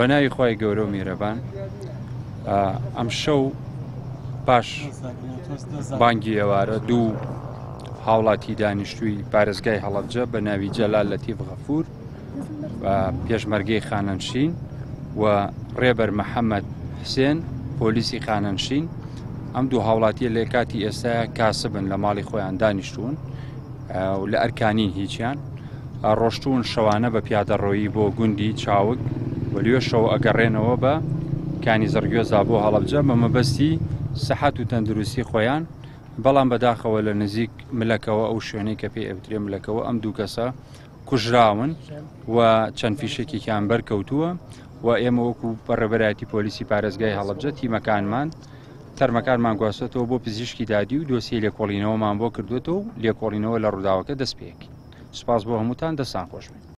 بە ناوی خوای گەورە و میرەبان ئەم شەو پاش بانگی ئێوارە دوو هاوڵاتی دانیشتووی پارێزگای هەڵەبجە بە ناوی جەلال لەتیف غەفور و پێشمەرگەی خانەنشین و ڕێبەر محەممەد حسێن پۆلیسی خانەنشین ئەم دوو هاوڵاتیە لە کاتی ئێستا کاسبن لە ماڵی خۆیان دانیشتون و لە ئەرکانین هیچیان ڕۆشتوون شەوانە بە پیادەڕۆیی بۆ گوندی چاوگ و لێشەوە ئەگەڕێنەوە بە کانی زڕگوێزا بۆ هەڵەبجە بە مەبەستی سەحەت و تەندروستی خۆیان، بەڵام بەداخەوە لە نزیک ملەکەوە ئەو شوێنەی کە پێی ئەوترێ ملەکەوە ئەم دوو کەسە کوژراون و چەند فیشەکێکیان بەرکەوتووە و ئێمە وەکو بەڕێبەرایەتی پۆلیسی پارێزگای هەڵەبجە تیمەکانمان تەرمەکانمان گواستۆتەوە بۆ پزیشکی دادی و دۆسیەی لێکۆڵینەوەمان بۆ کردوێتەوە و لێکۆڵینەوە لە ڕووداوەکە دەست پێکین. سوپاس بۆ هەمووتان دەستان خۆش بێت.